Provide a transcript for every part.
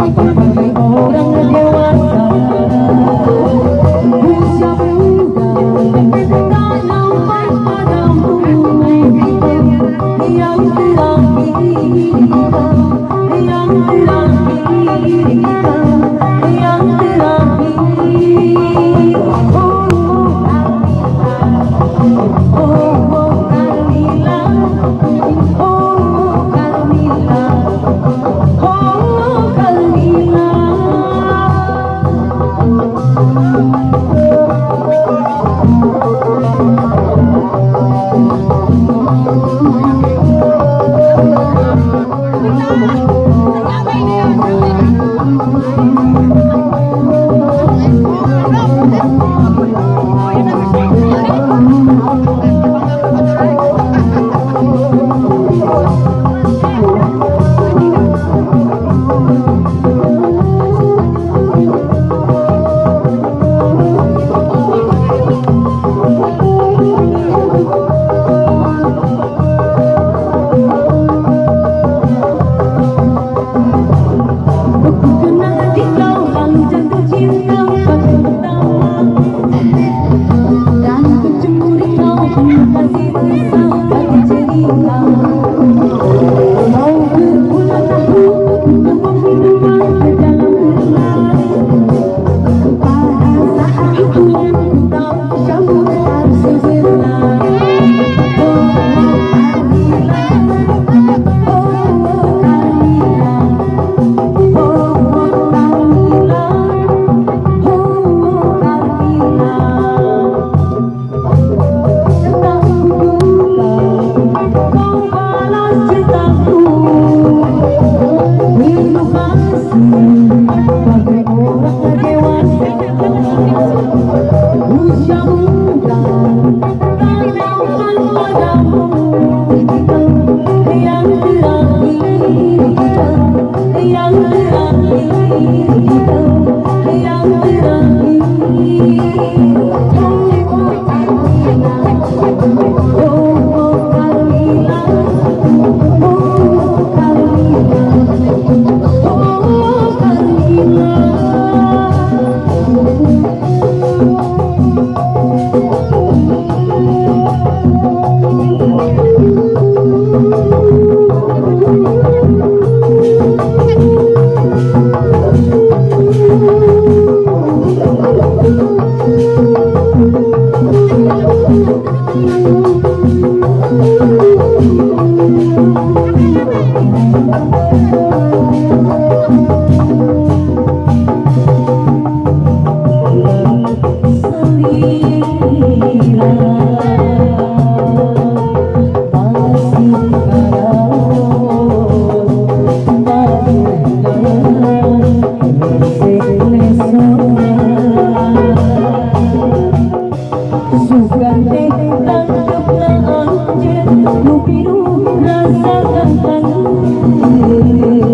Sebagai orang dewasa, usia muda tak nampak padamu. Yang terakhir, yang terakhir, yang terakhir. Oh, oh, oh, Carmila. Oh, Carmila. Oh, Carmila. Ku kenal di kau lalu jatuh cinta pada pertama. Dan ku cemburu kau kasih besar bagi cerita. Mau berulang tahun ku berhubungan ke dalam kenal. Pada saat itu ku tahu kamu harus segera. Oh, Carmila. Oh, Carmila. Oh, Carmila. Oh, Carmila. Tak kuduga kau balas cintaku. Penuh kasih bagai orang dewasa. Usia muda tak nampak padamu. Yang terakhir, yang terakhir, yang terakhir. Oh, Carmila. Oh, Carmila. Oh, Carmila. Oh, Carmila. Selira masih karaos paduh sing Sugante tangkep anjeun nu pinuh rasa kangen.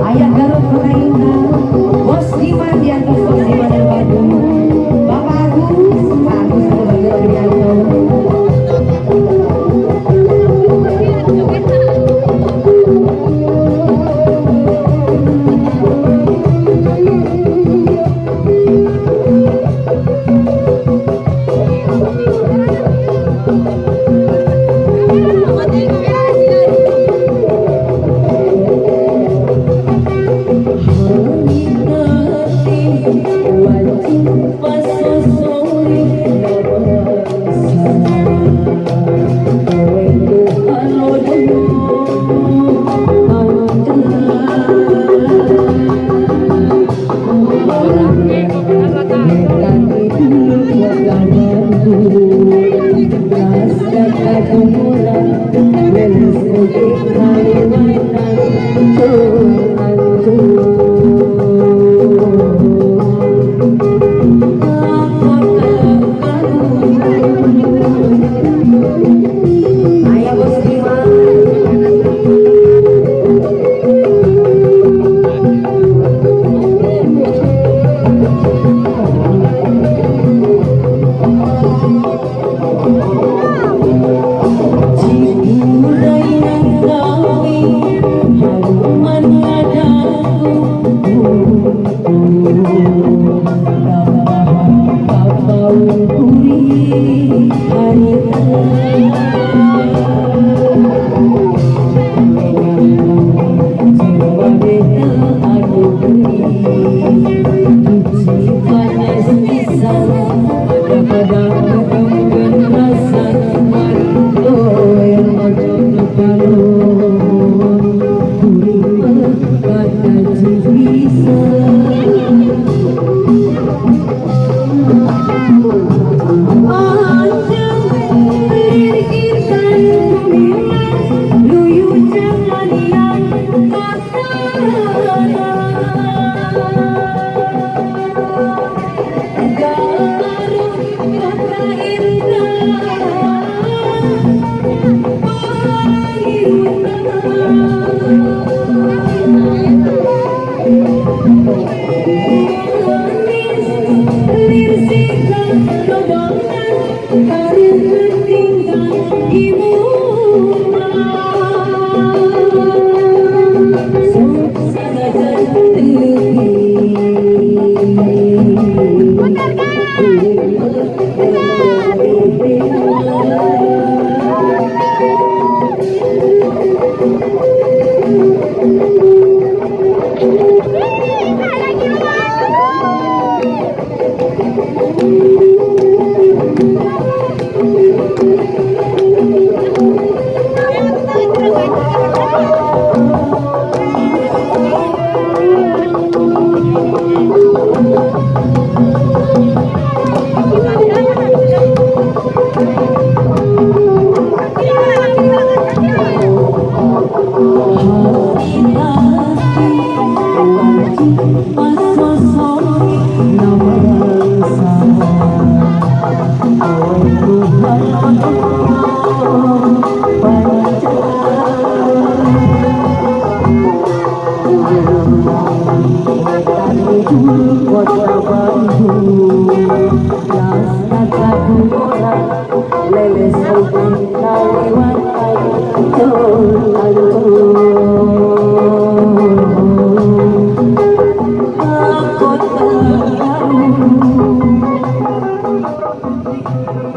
Ayah Garut Pakayuna, Bos Diman di atas Bos Diman dan Bandung, Bapak Agus, Pak Agus Keluarga Prianto. Ayah Bos Diman. Kota Bandung. Leles kaliwat.